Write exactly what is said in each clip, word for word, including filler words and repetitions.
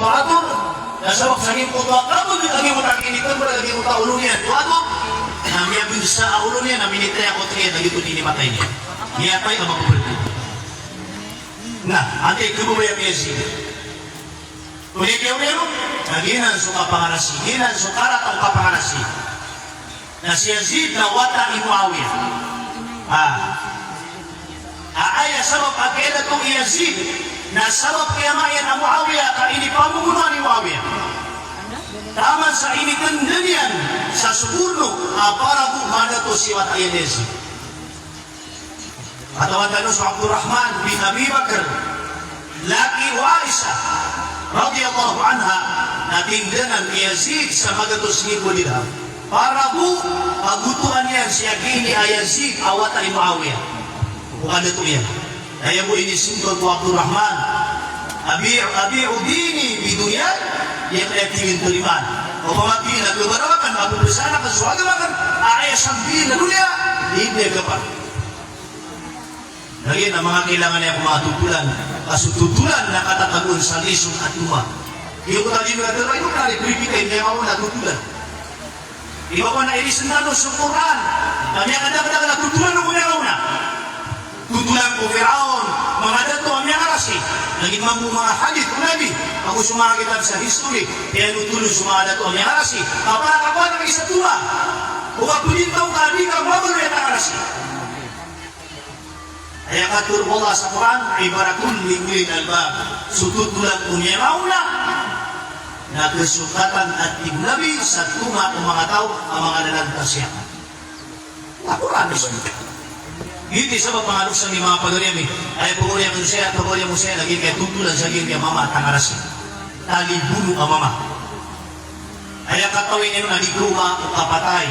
Ator, na sabap sa giyangkoto a kabagr a giyangkoto a kinitmbr a giyangkoto a olo niyan ko ator, na miyabgsa a olo niyan, na minitaya ko tig iyan a giyoto i inipatay niyan. Miyatay a mapapd. Na antai i khababaya o Yazid? Odi kiyaoriyan on, na giyanan so kapangarasi, giyanan so karata o kapangarasi. Na si Yazid na wata i Muawiyah. Ah. A aya sabap a kiyadato i Yazid, na sabap kiyamaiyan a Muawiyah ka inipamomonoan i Muawiyah. Taman sa initndan iyan sa soborno a para bo madato si wata iyan a Yazid. Katawan tano so Abdurrahman bin Abi Bakr, laki o Aisha radhiyallahu anha, na tindanan i Yazid sa magatos ribo dirham. Para bo pagotoan iyan si aki ini a Yazid a wata i Muawiyah. O kadato iyan. Aya bo inismbag o Abdurrahman, "Abi-, abi'u dini bidunyan?" Aya kaya tig iyan tarimaan. Opama tig iyan a kabaraw akn, a pphasaan akn so agama akn a aya sambi na doniya, di niyan kapakay. Lagid a manga kailangan iyan ko manga totolan, ka so totolan na katatagoan sa lisong a toma. Iyo ko tadi miyatero, ino ka na di pripita, ino miyamaona totolan. Iba ko na irisn tano so Qur'an, na miyakadakdakl a totolan o miyamaona. Totolan ko Firaun, manga dato a miyangarasi. Lagid mambo manga hadith o Nabi, ago so manga kitab sa history, iyan oto so manga dato a miyangarasi. Ka para ka kowan a isa toma. O kapagintong ka di ka mabaloy a tangarasi. Aya katharo o Allah sa Qur'an, "Ibratun li ulil albab." So totolan o miyamaona na kasokatan a tig o Nabi sa toma o manga taw a manga lalag ka siya. A Qur'an iyan. Giyoto i sabap a manga loks ami, manga pagari ami. Aya pagari ami saya, pagari ami saya, lagid kaya totolan sa giyangkaya mama a tangarasi. Talibono a mama. Aya katawi niyan na di ko ma o kapatay.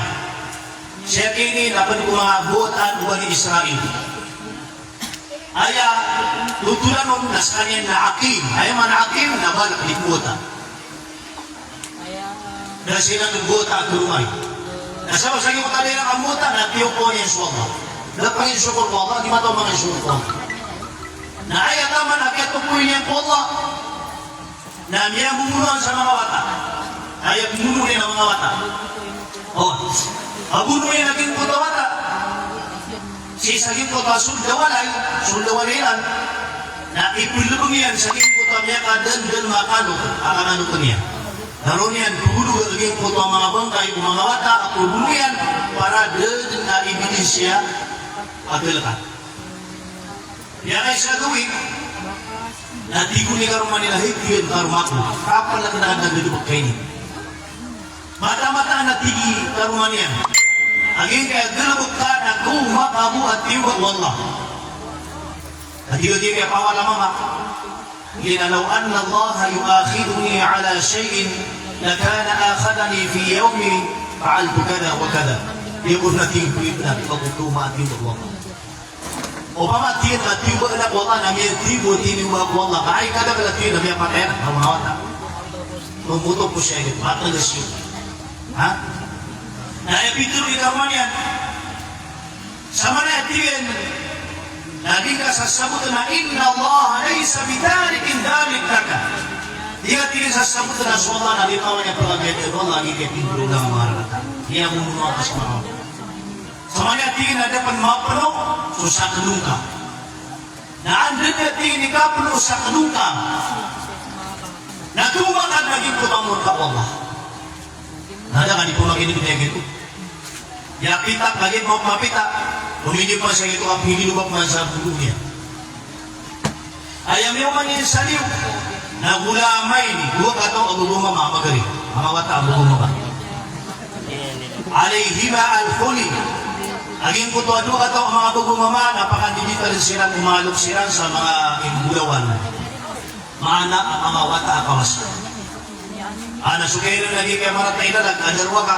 Sii kini na pn ko manga bowatan o Bani Israil. Aya totolan on na skaniyan na Aqim. Aya maana Aqim na balk di ko bowata. Na sii na bowata a karomai. Na sabap sa giyangkoto a da iran kabowata na tiyokawan iyan so Allah. Na pangni sokor ko Allah, di mataw mangni sokor ko Allah. Na aya taman a kiyatokawi niyan ko Allah. Na miyamomonoan sa manga wata. Aya pmono iyan a manga wata. O, a bono iyan a giyangkoto a wata. Sii sa giyangkoto a sold a walay, sold a walay iran. Na iphlbng iyan sa giyangkoto a miyakadndn a kano, a kano iyan. Na roo niyan pgolog a giyangkoto a manga bangkay o manga wata a pbono iyan para da dn a ebidensya a kalkan. Miyakaisa a gawii, na tig o ini karoma niyan a hay, tig iyan, karoma ko, kapal akn a galbk ka ini. Mataan-mataan a tig i karoma niyan a giyangkaya galbk ka na kaoma ka bo a tiyoba o Allah. Na tig o ini a pawala mama, tig iyan a, "Law anna Allaha yu'akhidhuni ala shay'in lakana akhadhani fi yawmi fa'altu kadha wa kadha." Aya ko na tig o ini a tig o kaoma a tiyoba o Allah. Opama tig iyan a tiyoba ako o Allah, na miyatiyoba, tiniyoba ako o Allah, ka aya kadakl a tig iyan a miyapatay anan a manga wata. Tomotok ko siya, matgas iyan. Ha? Na aya pitharo i karoma niyan, samanaya tig iyan na di ngka sasabotn a inna Allaha laysa bitarikin dhalik laka. Di ngka, tig iyan, sasabotn a so Allah na di ngka niyan pagagayadn o Allah, di ngka pindolong a manga rarata. Miyamomono ka sa manga wata. Samanaya tig iyan a da pn mapno so sakn ongka. Na anda dn a tig iyan i kapno o sakn ongka, na tomakad na giyangkoto a morka o Allah. Na da ka di pmakin'g iyan giyoto. Aya pita, kagiya mapita, pmindg pman sa giyoto, kapngililobap man sa bogo niyan. Aya miyaoma niyan sa liyo na ghulamayn, dowa kataw a babay o mama a magari. Manga wata a babay o mama. Alayhima al-hulya. A giyangkoto a dowa kataw a manga babay o mama na pakandiditar siran o manga loks iran sa manga imbolawan. Maana a manga wata a kawas. Ana so kairan a giyangkaya marata i lalag a darowaka,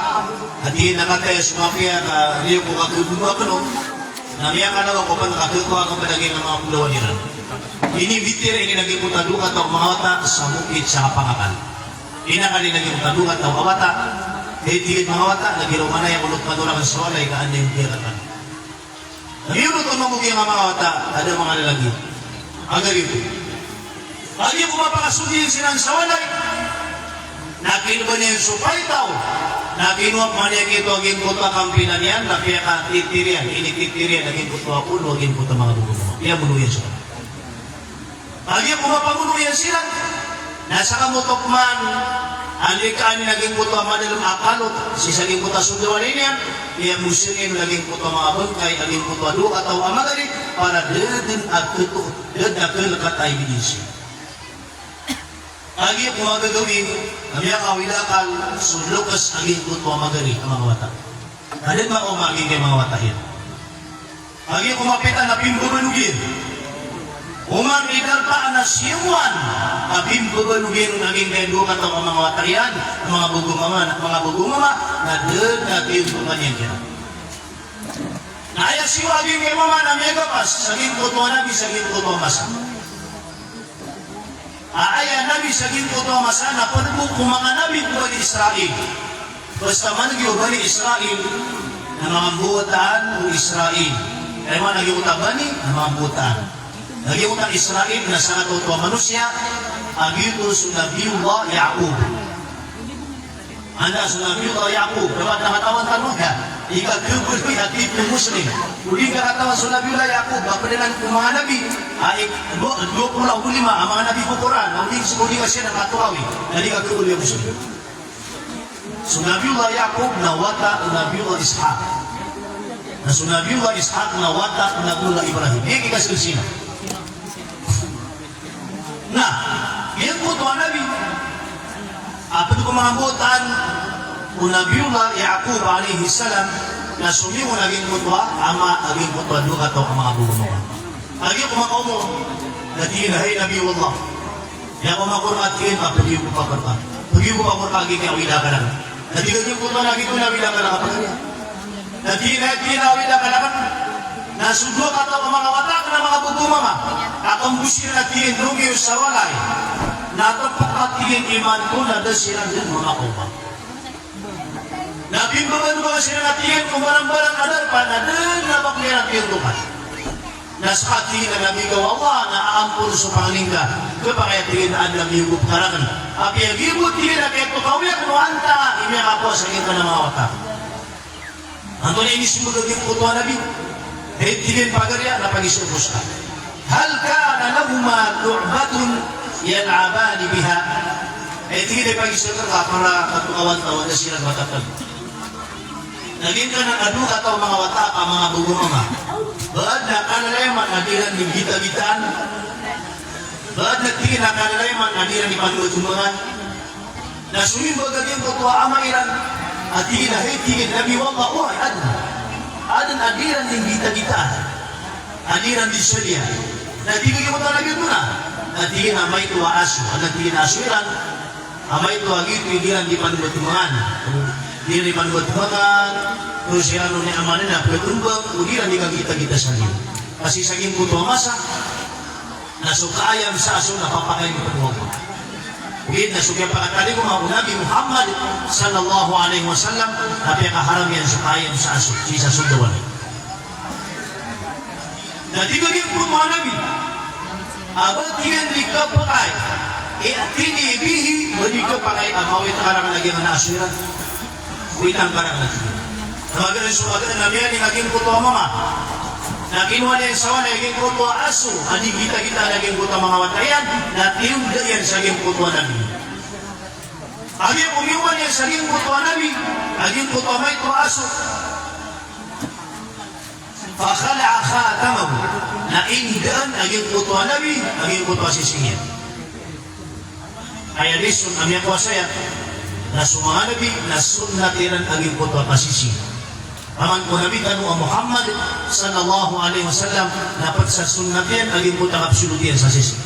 a tig iyan a kataya so mapiya ka liyo ko kakhabono akn on, na miyakandaw ako pn a kakhatowa akn pn a giyangkaya manga bolawan iran. Inimbit iran a giyangkoto a dowa kataw a manga wata sa mokit sa kapangakal. Inakal iyan a giyangkoto a dowa kataw a wata. Hay, tig iyan, manga wata, na giraw manaya ko, onot kano rakn sa walay ka anda iyan kiyakatan. Na miyonot on mambo giyangkaya manga wata a da manga lalagid. Agar ito. Kagiya ko mapakasold iyan siran sa walay, na kinobaan iyan so paitaw, na kinowa pman iyan giyoto a giyangkoto a kampilan iyan, na piyakatitir iyan, inititir iyan a giyangkoto a olo a giyangkoto a manga bogo. Piyamono iyan siran. Kagiya ko mapamono iyan siran, na sakamoto pman a likaan iyan a giyangkoto a madalem a kalot sii sa giyangkoto a sold a walay niyan, piyamoseng iyan a giyangkoto a manga bangkay a giyangkoto a dowa kataw a magari, para da dn a khato, da dn a khalkat a ebidensya. Kagiya ko magagawii a miyakawida akal so loks a giyangkoto a magari a manga wata. Adn makaoma a giyangkai a manga wata iyan. Kagiya ko mapita na pimbabanog iyan. Oman i darpa na siyowan a pimbabanog iyan a giyangkai a dowa kataw a manga wata iyan, a manga bogo a mama, a manga bogo a mama, na da dn a tiyontokan iyan kiran. Na aya siyowa a giyangkai a mama na miyagapas sa giyangkoto a nabi sa giyangkoto a masa. A, aya nabi sa giyangkoto a masa na pd bo ko manga nabi ko Bani Israil. Basta man giyo Bani Israil na manga mbawataan o Israil. Aya maana giyangkoto a Bani na manga mbawataan. Na giyangkoto a Israil na sakataw oto a manosiya a giyoto so Nabiyullah Yaqub. Anda so Nabiyullah Yaqub, dapat na katawan tano, ika khabaloy a titho o Muslim. O di ngka katawan so Nabiyullah Yaqub, a pd anan ko manga nabi, a, ik-, do-, dowa polo ago lima a manga nabi ko Qur'an, a o di, o di ngka siran katokawi, na di ka khabaloy a Muslim. So Nabiyullah Yaqub na wata o Nabiyullah Ishaq. Na so Nabiyullah Ishaq na wata o Nabiyullah Ibrahim. Aya kikasilsila. Na giyangkoto a nabi a pd ko manga mbawataan o Nabiyullah Yaqub alayhis salam, na somiyowa a giyangkoto a ama a giyangkoto a dowa kataw a manga bogo a mama. Kagiya ko makaoma, na tig iyan a, "Hay Nabi Allah, aya ko makaoma," tig iyan, "a pagiyo ko pakorka. Pagiyo ko pakorka a giyangkai a awida akal akn." Na tig iyan a giyangkoto a nabi ko na awida akal akn a pagari. Na tig iyan a, tig iyan a awida akal akn, na so dowa kataw a manga wata akn a manga bogo a mama a kambos iyan a tig iyan romiyo sa walay, na tpk a tig iyan i iman ko na da siran dn mamakaoma. Na pimbabanog siran a tig iyan ko mbarambarang a darpa na da dn a ba ko iran tiyontokan. Na ska tig iyan a Nabi ka o Allah na aampon so pangni ngka, khapakay a tig iyan a adn a miyogop ka rakn. Apiya giyoto tig iyan a kiyatokawi akn o antaa i miyakakowa sa giyangkanan a manga wata. Antonaa i inismbag a giyangkoto a nabi? Hay tig iyan, pagariya, na pagiza ko ska. Hal kana lahuma lu'batun yal'abani biha? Hay tig iyan, pagiza ko ska, para katokawan ta o da siran matatag. Na giyangkanan a dowa kataw a manga wata a manga bogo a mama, ba adn a kalalayaman a di iran di gitagitaan? Ba adn a tig iyan a kalalayaman a di iran di pandomadomaan? Na somimbag a giyangkoto a ama iran a tig iyan a, hay tig iyan, Nabi o Allah, oway, adn. Adn a di iran di gitagitaan, a di iran di saliya. Na tig iyan a giyangkoto a Nabi, antonaa? Na tig iyan a maito a aso. Adn a tig iyan a aso iran a maito a giyoto i di iran di pandomadomaan, di iran di pandomadomaan, terus iran o niyaman iyan a pkatombang, o di iran di kagitagita sa liyo. Kasi sa giyangkoto a masa na so kaayam sa aso na papakaym pn o Allah. Ogaid na so kiyapakatalingoma o Nabi Muhammad sallallahu alaihi wasallam na piyakaharam iyan so kaayam sa aso sii sa sold a walay. Na tig iyan a giyangkoto a Nabi a ba tig iyan di kapakay, i'tini bihi, ba di kapakay a mawit ka rakn a giyangkanan a aso iran. Witan ka rakn a tig iyan. Na magaan so, magaan a miyaning a giyangkoto a mama na kinowa niyan sa walay a giyangkoto a aso a di gitagitaan a giyangkoto a manga wata iyan, na tiyongga iyan sa giyangkoto a Nabi. Kagiya ko miyowa niyan sa giyangkoto a Nabi a giyangkoto a maito a aso. Fa khala'a khatamahu. Na inindaan a giyangkoto a Nabi a giyangkoto a sising iyan. Aya dn so, a miyakowa saya na so manga nabi na sunnat iran a giyangkoto a kasising. Taman ko Nabi tano a Muhammad sallallahu alaihi wasallam na pd sa sunnat iyan a giyangkoto a kapsolot iyan sa sising.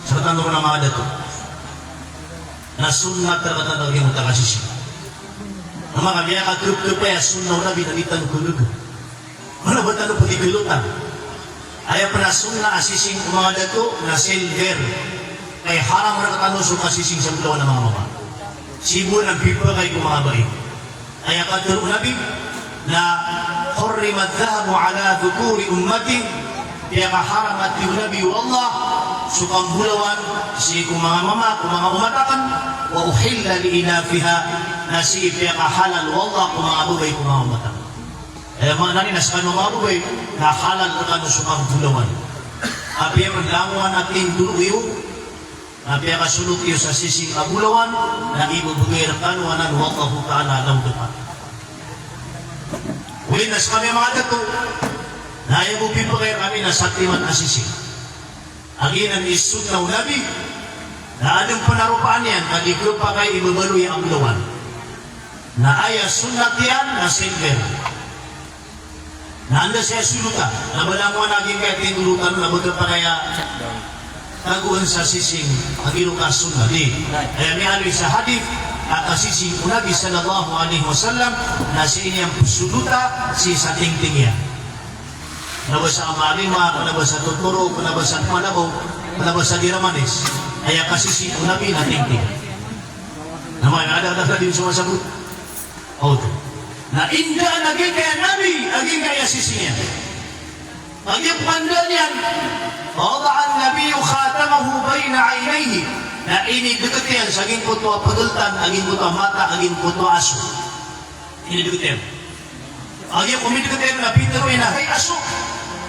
Sa rktano ron a manga dato na sunnat rktano a giyangkoto a kasising. Na manga miyakakpkpay a sunnat o Nabi na di tano kagaga. Mana ba tano pd i kalotan? Aya pn a sunnat a sising o manga dato na silver. Kay haram rktano so kasising sa bolawan a manga mama. Sii bo na pipakay ko manga bai. Aya katharo o Nabi na hurrima adh-dhahabu ala dhukuri ummati. Piyakaharam a tig o Nabi o Allah so kambolawan sii ko manga mama ko manga omat akn, wa uhilla li inafiha, na sii piyakahalal o Allah ko manga babay ko manga omat akn. Aya maana niyan na skano manga babay na halal rkano so kambolawan. Apiya man langowan a tindoro iyo, na piyakasolot iyo sa sising a bolawan, na ibebegay rkano anan o Allahu Ta'ala a lawd a pat. Oway, na skami a manga dato, na aya bo pipakay rkami na satiman a sising a giyanan i sunnah o Nabi, na adn pn a ropaan iyan ka di khapakay i babaloy a bolawan. Na aya sunnat iyan na silver. Na anda saya solota, na ba langowan a giyangkaya tindoro tano na ba khapakay a tagoan sa sising a giyangkaya sunnat, di. Aya miyaaloy sa hadith a kasising o Nabi sallallahu alaihi wasallam na sii niyan psolota sii sa tingting iyan. Kna ba sa Amalima, kna ba sa Totoro, kna ba sa Palabaw, kna ba sa Diyaramanis. Aya kasising o Nabi na tingting. Na manga adn a di so masabot. Oto. Na inda a giyangkaya Nabi a giyangkaya sising iyan. A giya pkandaan iyan, fa wada'a an-nabiyyu khatamahu bayna aynayhi. Na inidkt iyan sa giyangkoto a pgltan a giyangkoto a mata a giyangkoto a aso. Inidkt iyan. A giya ko midkt iyan na pitharo iyan a hay aso,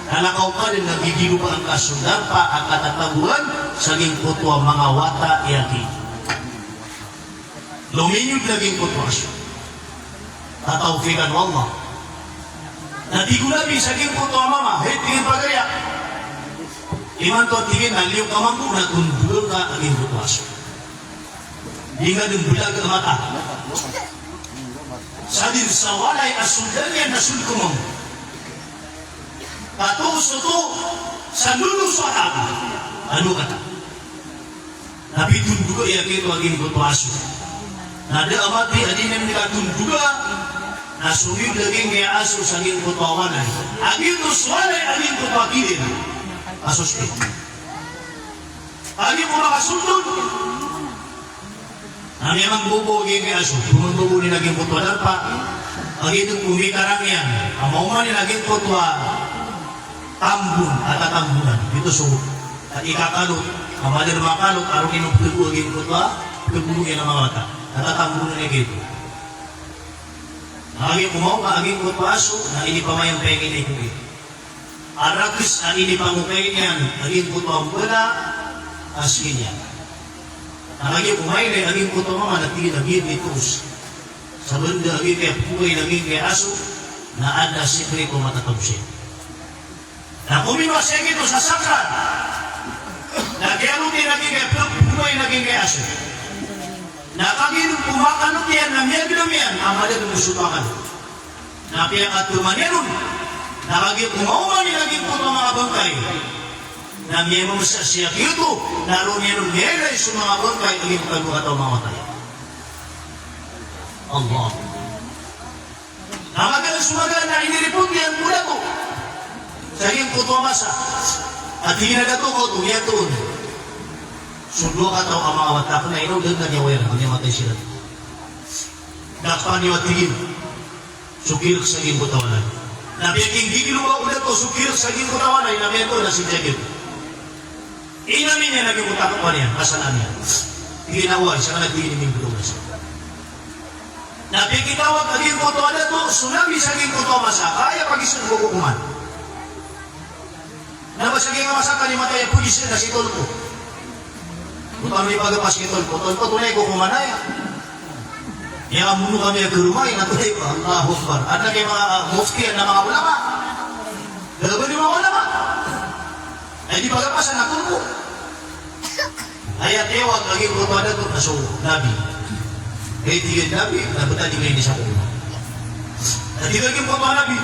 na lakaw ka dn a gigilobaan ka so darpa a katatagoan sa giyangkoto a manga wata i aki. Lominyod na giyangkoto a aso. Tatawfiqan o Allah. Na tig o Nabi sa giyangkoto a mama, hay, tig iyan, pagari a. Imanto, tig iyan, na liyo ka mambo na tondoga ka a giyangkoto a aso. Di nga dn blag a mata. Sa dn sa walay a soldan iyan na sold ko mambo. Kato so to sa lolo so ata. Ano kata? Na pitondoga iyan giyoto a giyangkoto a aso. Na da a mati a di niyan katondoga, na somiyod a giyangkaya aso sa giyangkoto a walay. A giyoto so walay a giyangkoto a kilid a sospek. A giya ko makasold on. Na miyamangbobo a giyangkaya aso, pmangbobo niyan a giyangkoto a darpa. A giyoto ko mikarang iyan a maoma niyan a giyangkoto a tambon a tatambonan. Giyoto so ikakalot a madar makalot a roo niyan ptgo a giyangkoto a ptgo iyan a manga wata a tatambonan iyan giyoto. A giya ko maoma a giyangkoto a aso na inipamayang payang iyan a ipog iyan. A rakes a inipangokay niyan a giyangkoto a mbala a sii niyan. Na kagiya ko mailay a giyangkoto a mama na tig iyan a giya dn i toos. Sa banda a giyangkaya pkokay na giyangkaya aso na adn a sikreto a matatago sii. Na kominowa sii giyoto sa sakran. Na kiyalot iyan a giyangkaya pkokay na giyangkaya aso. Na kagiya dn ko makalot iyan na miyagdam iyan a mada dn ko soto a kalot. Na piyakatman iyan on. Na kagiya ko maoma niyan a giyangkoto a manga bangkay na miyamamsa sii a giyoto, na roo niyan on miyailay so manga bangkay a giyangkoto a dowa kataw a manga wata iyan. Allah. Na magaan so magaan na inireport iyan ko dato sa giyangkoto a masa. A tig iyan a dato, kaoto, miyato on so dowa kataw a manga wata akn a ino, da dn a niyawa iran, a miyamatay siran. Da paniyo, a tig iyan, so kirek sa giyangkoto a walay. Na piyakinggigilo o dato so kirek sa giyangkoto a walay, na miyato na sii sa giyangkoto. Inamin iyan a giyangkoto a kakowa niyan, kasalaan iyan. Tig iyan a oway, sa kna tig iyan i minggoto a walay. Na piyakitawag a giyangkoto a dato so Nabi sa giyangkoto a masa, ka aya pagiza ko kokoman. Na ba sa giyangkaya masa ka di matay a polis na si Tulfo. Oto a mipagapas ki Tulfo, Tulfo, tonaa i kokoman aya? Miyakambono kami a karoma, na tonaa i, Allahu Akbar. Adn a giyangkaya manga, ah, mufti, adn a manga ulama. Da a ba di manga ulama. Ay di pagapasan a Tulfo. Aya tiyawag a giyangkoto a dato na so Nabi. Kay tig iyan a Nabi, na btad i kaini sa kokoman. Na tig a giyangkoto a Nabi,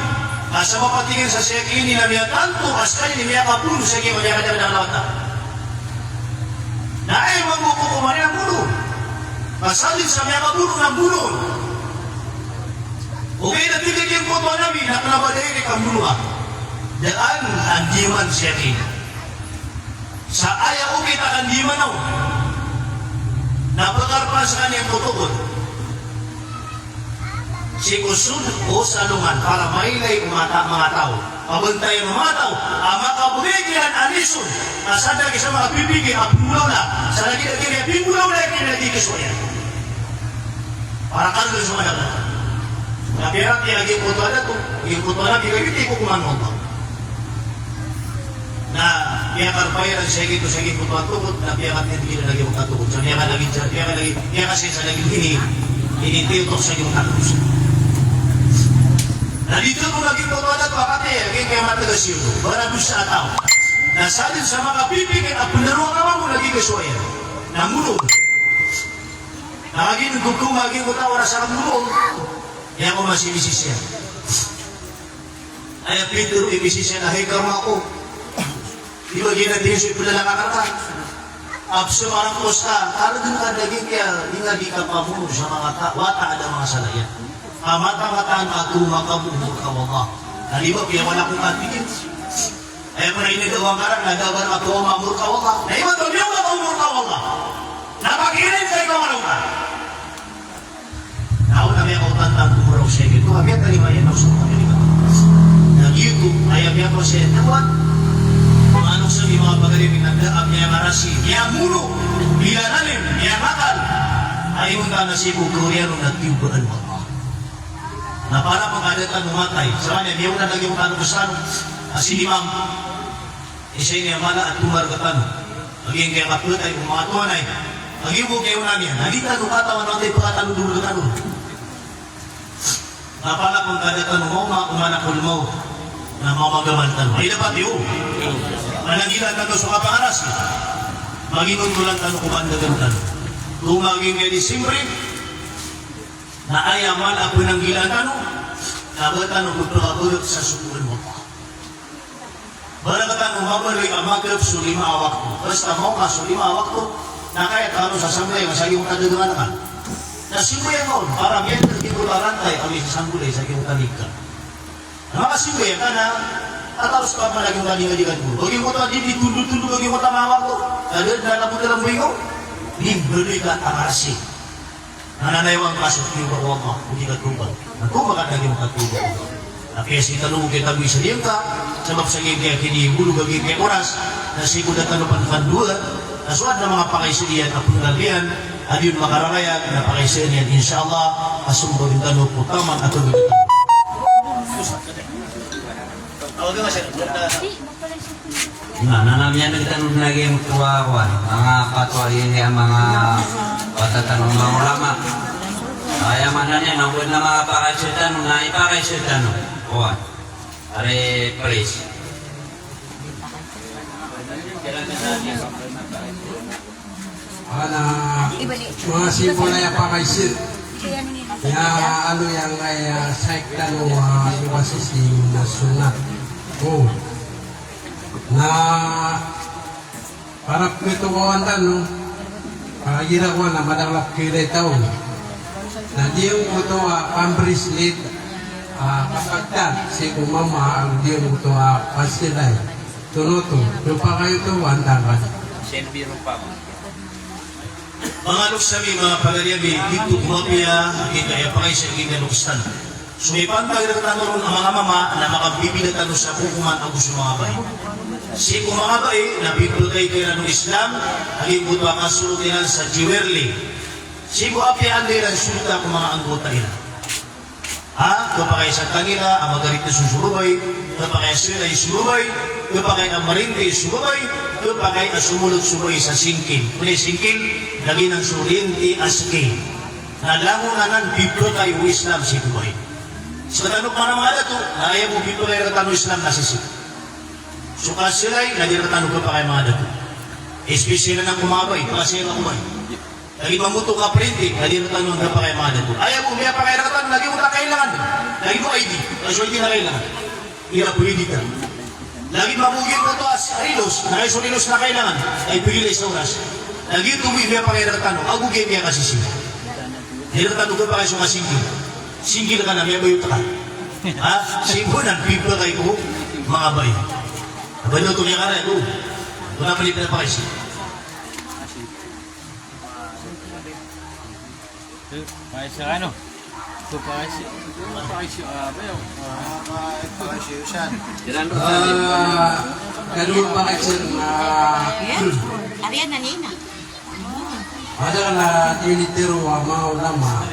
na sabap a tig iyan sa siyaki ini na miyatanto a skaniyan i miyakabono siyaki, miyakadakdakl a wata. Na aya mambo a kokoman iyan na bono. Pasal sa miyakabono na bono. Ogaid na tig a giyangkoto a Nabi na kna ba direct a mbono ka. Da a ndiyaman siyaki ini. Sa aya okit a kandiyaman on na pkarpan skaniyan ko tokod sii ko sod o salongan para mailay o mata, manga taw. Pabantay o manga taw a makabgay kiran a lison a sadn a gii sa manga pipikir a pnggolawla, sa lagid a gii a pnggolawla iyan a gii kisowa iyan. Para karga so manga dato. Na piyaratiyaya a giyangkoto a dato, giyangkoto a nabi, ka giyoto i kokoman o Allah. Na piyakarpa iran sii ko, sii ko pantokot, na piyakatindg iran a giyangkoto a tokot. Sa piyakalagid, sa piyakalagid, piyakasii sa lagid ini, ini tiyotok sa giyangkoto a tokot. Na di tano lagid ko pala to, akati, lagid kaya matagas iyo. Bara dosa a taw. Na sadn sa makapipikir a pndaroa ka mambo lagid ka so aya. Na mono. Na lagid ko kuma, lagid ko taw, oras a mono. Aya ko masimisisiya. Aya pitharo i misisiya na, "Hay, karma ko." Di ba giyanan i so iplalakar ka? Abso marangkos ka, kargn ka daging kiya, di nga di ka pamono sa manga ta-, wata a da manga sala iyan. Kamata-mataan a tomo ka bo ko Allah. Na di ba piyawala ko katigil? Aya pn a inidawang ka ran, na da ba ka tomo ka bo ko Allah. Na iba to, di ba ka tomo ka bo ko Allah. Na pakirin sa ikaw, ano ka? Na o na miyakaotan tano ko muraw sa ito, a miyatalima iyan a osok a miyatalima. Na giyoto, aya miyakaosay a tawad. Manga loks ami, manga pagari ami, na da a miyangarasi, miyamono, milalalim, miyangatal. Ay, onta na sii ko kawriyan on na tiyobaan o Allah. Na para pn ka da tano matay. Sa kanya, miyaona lagid o tano ko sano, a si Imam. Isa ini a mala a tomar rktano. Lagid kaya kapatay o manga towan ay. Lagid bo kaya onan iyan. Na di tano katawan o antaa i pkatalo dn rktano. Na pala pn ka da tano maoma, o malakul mawt. Na mamagamal tano. Ay dapat iyo. Mananggilaan tano so kapangarasi. Maginontolan tano ko bandagan tano. Tomar lagid kaya di simbre. Na aya mala a pnanggilaan tano. Na ba tano pphakabrk sa sogoan o Allah. Ba rktano mabaloy a makhap so lima a wakto. Basta maoma so lima a wakto, na kaya tano sa sambayang sa giyangkoto a dagangan ka. Na simbayang ka on, para miyathar giyangkoto a rantay a misasanggolay sa giyangkoto a lig ka. Na makasimbayang ka na, a taros ka pn a giyangkoto a lig ka di ka dn. Ba giyangkoto a di, di tondotondot, ba giyangkoto a manga wakto. Na da dn a lambot a lambay ko, di mbaloy ka a marasi. Na nanayawang ka so tiyoba o Allah, o di ka toba. Na toba ka lagid o katoba o Allah. Na kiyasii tano ko kitaboy sa giyangka, sabap sa giyangkaya kinibolog a giyangkaya oras, na sii ko da tano pn kandowa, na so adn a manga pakaisa iyan a pnggalian, a di on makararayag, na pakaisa iyan, insha Allah, a sombagen tano ko taman a tawag. Na, na, na, miyaneg tano na giyangkoto a kowan, manga fatwa ini a manga wata tano a manga ulama. Aya maana niyan na o ba na manga pakaisa tano, na ipakaisa tano. Kowan. Ari, please. Ana, manga simbola aya pakaisa. Aya aloy angkaya saik tano a so basisi na sunnat. O. Na para pkatokawan tano, a, igira kowan a madakl a pkhailay taw. Na giyangkoto a pambracelet, a, kapagtan sii ko mama, a, giyangkoto a pasilay. Tonoto, do pakay oto, wanta ka. Manga loks ami, manga pagari ami, giyoto ko mapiya a giyangkaya pakaisa a giyangkaya loks tano. So ipantag rktano ron a manga mama na makabibida tano sa kokoman ago so manga bai. Sii ko manga bai na pipakay kiran o Islam a giyangkoto a kasolot iran sa jewelry. Sii ko apiya anda iran solota ko manga anggota iran. Ha, khapakay sa tangila a magarit so so babay, khapakay a selay so babay, khapakay a marinti so babay, khapakay a somolot so babay sa singkil. Odi singkil, lagid anan so rinti a singkil. Na langon anan pipakay o Islam sii ko babay. Sktano pman a manga dato, na aya bo pipakay rktano o Islam na sisii. So kaselay, na di rktano khapakay a manga dato. Especially anan ko manga bai, pakaselay ko bai. Lagid mambo oto ka printi, na di rktano khapakay a manga dato. Aya bo miyapakay rktano, lagid o kailangan. Lagid o I D, na so I D na kailangan. Ira pwede ta. Lagid mambo giyangkoto a rilos, na so rilos na kailangan. Ay pwede sa oras. Lagid oto bo miyapakay rktano, ago giyangkaya kasisii. Di rktano khapakay so kasingkil. Singkil ka na, miyabayot ka. Ha? Sii bo nan pipakay ko manga bai. Aba, ino oto miyakaray ko. Oto na pwede pipakay sii. Pakaisa, ano? Ito pa kasi. Ito pa kasi, ah, ba yun? Ah, ito pa kasi, San. Ah, kano pa kasi, ah, Ariyan na nina. Madakl a tinitero o manga ulama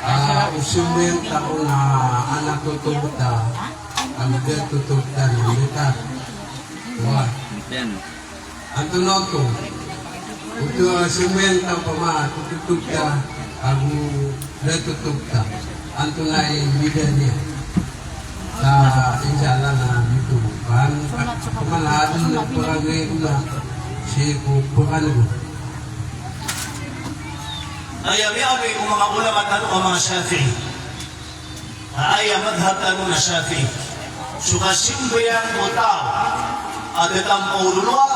a o sambayang tano na aden a totogta, ago da totogta na mita. Wa. Antonaa oto? Oto a sambayang tano pama a totogta ago da totogta. Antonaa i bida niyan? Sa insha Allah na mito. Pman, pman aden a pagari na sii ko pagari. Aya miyaaloy o manga ulama tano a manga Shafi'i. Aya madhhab tano na Shafi'i. So kasambayang o taw a da tampolo lowa,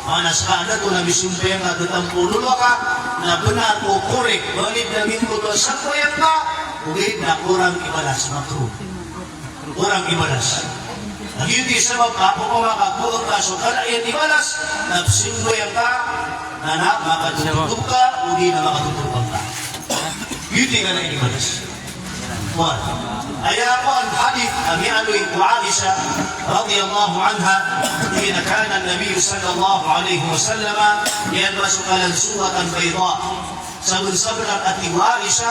maana ska a da oto na misambayang ka a da tampolo lowa ka, na bnar o korek, valid na giyangkoto a sambayang ka, ogaid na korang i balas, makruh. Korang i balas. Na giyoto i sabap ka opama ka goon ka so kala iyan i balas, na psambayang ka, na, na makatotog ka, odi na makatotog ka. Giyoto i kala iyan i balas. Kowan. Aya kowan hadith a miyaaloy ko Aisha radhiyallahu anha, tig iyan a kana an-Nabi sallallahu alaihi wasallam yalbasu kalan suratan bayda. Sabnsabnar a tig o Aisha,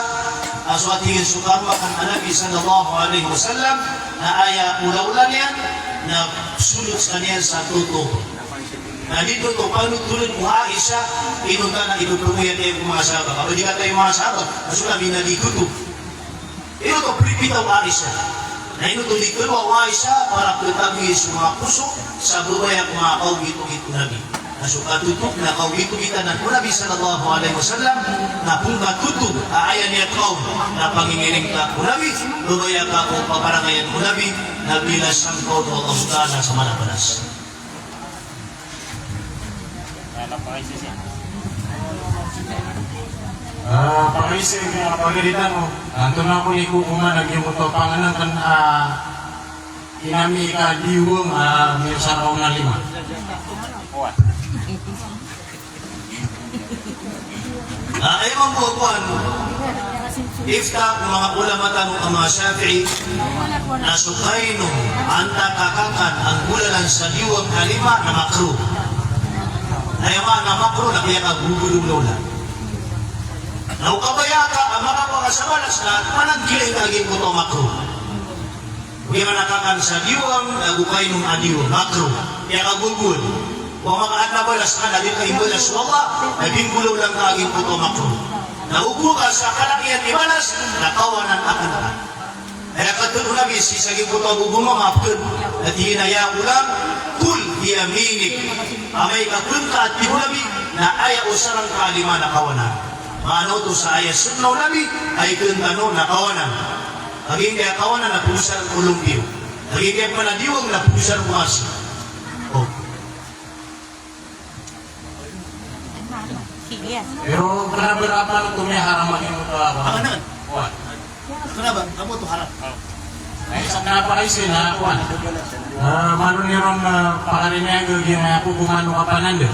a so a tig iyan so karomakan a Nabi sallallahu alaihi wasallam, na aya olaola niyan, na psolot skaniyan sa totog. Na di oto panotoln o Aisha, inonta na ipphangni iyan ko manga sahabat. Ka ba di kataya o manga sahabat, na so Nabi na di totog. Ino oto pripita o Aisha. Na ino oto di kalowa o Aisha, para ptagoi so manga poso sa babaya ko manga kaogitogit o Nabi. Na so katotog na kaogitogitan o Nabi sallallahu alaihi wasallam, na pn katotog a aya niyan kaon na pangingiring ka ko Nabi, babaya ka ko paparangayan o Nabi, na bilasan ka o Allah Ta'ala sa mala a balas. Ah, pakaisa ko manga pagari tano. Antonaa kon i kokoman a giyangkoto a pangnngkn a inami ka diwang a miyosapaw na lima. Ah, aya mambo a kowan, ifta o manga ulama tano a manga Shafi'i, na so kainom antaa ka kakan a nggolalan sa diwang a lima na makruh. Aya maana a makruh na kiyakagogod o olaola. Na o kabaya ka a makakowa ka sa balas na pananggilain ka a giyangkoto a makruh. Giyanan a kakan sa diwang, ago kainom a diwang, makruh. Kiyakagogod. Opama ka adn a balas ka na di ka imbalas o Allah, na di nggolaola ngka a giyangkoto a makruh. Na ogo ka sa kala iyan i balas, na kawanan akn ka. Aya katharo o Nabi sii sa giyangkoto a gogoma, maap kn. Na tig iyan a, "Ya ghulam, kul biyaminik." Amay ka pn ka, a tig o Nabi, na aya osarn ka a lima na kawanan. Maana oto sa aya sunnah o Nabi, a ikn tano na kawanan. Kagiya kawanan na pogosarn ko lompiyo. Kagiya pn a diwang na pogosarn ko asi. O. Pero kna ba rap man oto miyaharam a giyangkoto a, ano? Kowan. Kna ba? Amo oto haram. Ay, sa kna ba kaisa na, kowan. Ah, malo niyo ron, ah, pakarinaya giya kokoman o kapananda.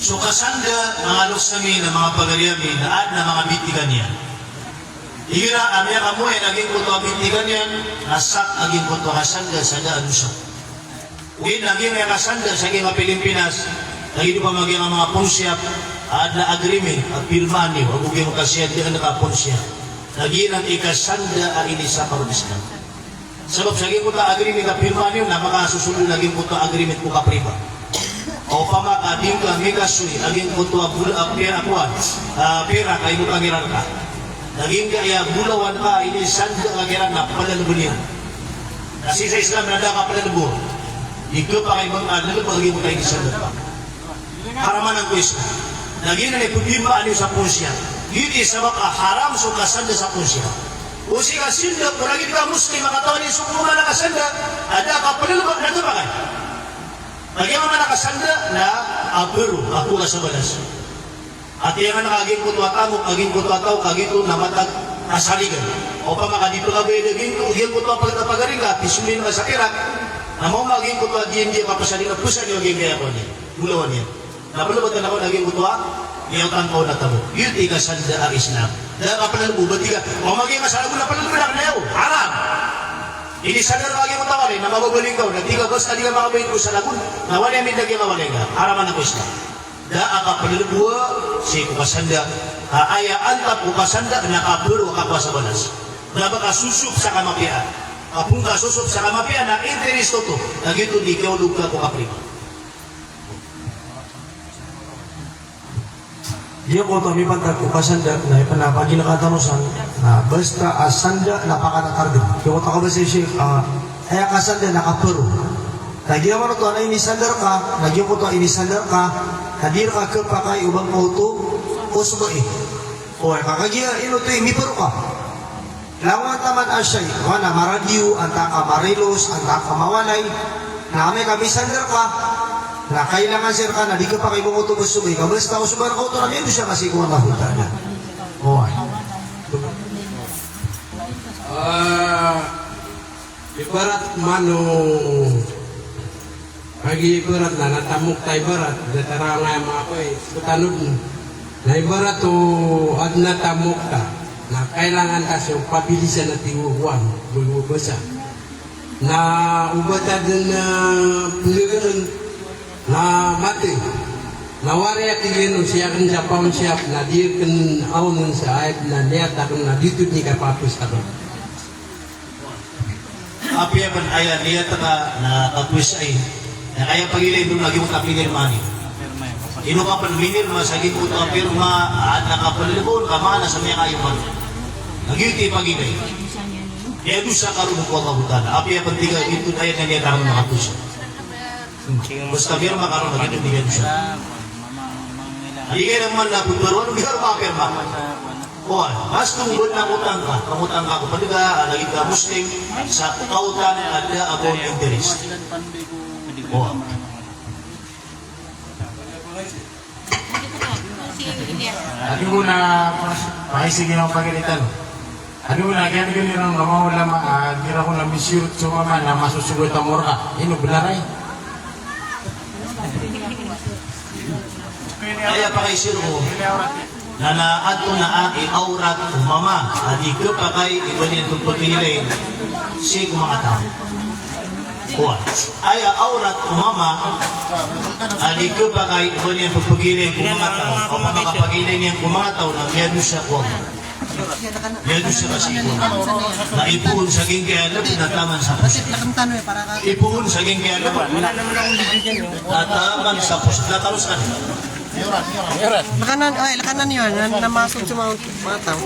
So kasanda, manga loks ami na manga pagari ami, na adn a manga bitikan iyan. Igira a miyakamoyan a giyangkoto a bitikan iyan, na sak a giyangkoto a kasanda sa da a dosa. Ogaid na giyangkaya kasanda sa giyangkai a Pilipinas, lagid opama giyangkai a manga pawnshop, adn a agreement a pirmaan iyo, ago giyangkai a kasiyadaan ka a pawnshop. Na giyanan i kasanda a inisapar o Islam. Sabap sa giyangkoto a agreement a pirmaan iyo na makasosold on a giyangkoto a agreement ko kapriba. Opama ka di ngka mikasoy a giyangkoto a bol-, a pira, kowan, a pira ka ino pangiran ka. Na giyangkaya bolawan ka, inisanda ka kiran na palalbn iyan. Na sii sa Islam na da ka palalbo. Di ka pakay manga lalbn a giyangkoto a inisanda ka. Haram anan ko Islam. Na giyanan i ppimaan iyo sa pawnshop. Giyoto i sabap a haram so kasanda sa pawnshop. O sii ka sanda, o lagid ka Muslim a katawan iyo so kokoman a kasanda, a da ka palalbn na da pakay. Kagiya man a kasanda na apero, apoon ka sa balas. Ati iyan ka a giyangkoto a tamok, a giyangkoto a taw, ka giyoto na matag a saligan. Opama ka di pkabayad a giyangkoto, giyangkoto a pag-, pagari ngka, pisolin ka sa pirak, na maoma a giyangkoto a diyan di kapasaligan, psaligan a giyangkaya kowan iyan. Bolawan iyan. Na plbatan ako na giyangkoto a, iyawtan ko na tamo. Giyoto i kasanda a Islam. Da a kaplbo, ba tig ka, o, magi masalagon na plbn akn, na aya haram. Inisandar ka a giyangkoto a walay, na mababaling ka on, na tig ka, basta di ka makabayad ko salagon, na walay a minda giyangkai a walay ka. Haram anan ko Islam. Da a kaplbo sii ko kasanda, a aya antap ko kasanda na kaparo a kakowa sa balas. Da ba ka sosop sa kamapiya. Kapon ka sosop sa kamapiya na interest oto. Na giyoto di kiyaolog ka ko kaplbo. Giyangkoto a mipantag ko kasanda na ipn a paginakatarosan na basta a sanda na pakatatargn. Giyangkoto a kabasa i Sheikh, a, aya kasanda na kaparo. Na giyangkoto a inisandar ka, na giyangkoto a inisandar ka, na di rka khapakay o ba ngka oto osbai. Oway, ka kagiya ino oto i miparo ka. Langon taman a shay, oway, na maradiyo, antaa ka marilos, antaa ka mawalay, na amay ka misandar ka, na kailangan sii rka na di khapakay o ba ngka oto osbai, ka basta osba rka oto na miyadosa ka sii ko Allahu Ta'ala. Oway. Ah, ibarat mano, kagiya ibarat na, na tamok ta ibarat, da tara nga aya manga koy, so tanod na. Na ibarat o adn a tamok ta, na kailangan ta so pabilisan a tig o kowan, bo-, bo-, basa. Na o ba ta dn, ah, pnggn, na mathay. Na wari a tig iyan o sii akn sa paon siyap, na di akn aonon sa ayat, na niyat akn na di oto dn i kapapos akn. Apiya pn aya niyat ka na kapowasai, na aya pagilay on na giyoto a pinirma niyo. Ino ka pn minirma sa giyoto a pirma, a adn a kaplbon ka maana sa miyakaaya on. Na giyoto i pagilay. Miyadosa ka ron ko Allahu Ta'ala. Apiya pn tig ka giyoto aya na niyat akn na kapowasa. Basta pirma ka ron na giyoto i miyadosa. Di ka naman na pagbaruan, di ka naman pirma. Oway, basta o ba na otang ka, pangotang ka ko pd ka, a lagid ka Muslim, sa kaotan a da a ba on interest. Oway. Adi ko na, pa-, paisigi na pagiritan. Adi ko na, kaya gini ran manga ulama, ah, gira ko na misirot so mama na masosogat a morka. Ino bnar ay? Aya pakaisir ko. Na, na antonaa i awrat o mama a di khapakay i ba niyan pphagilay sii ko manga taw? Oway. Aya awrat o mama a di khapakay i ba niyan pphagilay ko manga taw. Opama ka pagilay niyan ko manga taw na miyadosa ko Allah. Miyadosa ka sii ko Allah. Na ipoon sa giyangkaya lb na taman sa pos. Ipoon sa giyangkaya lb na taman sa pos. Na taros ka. Lakanan, oy, lakanan iyan, na, na masok sa manga, manga taw.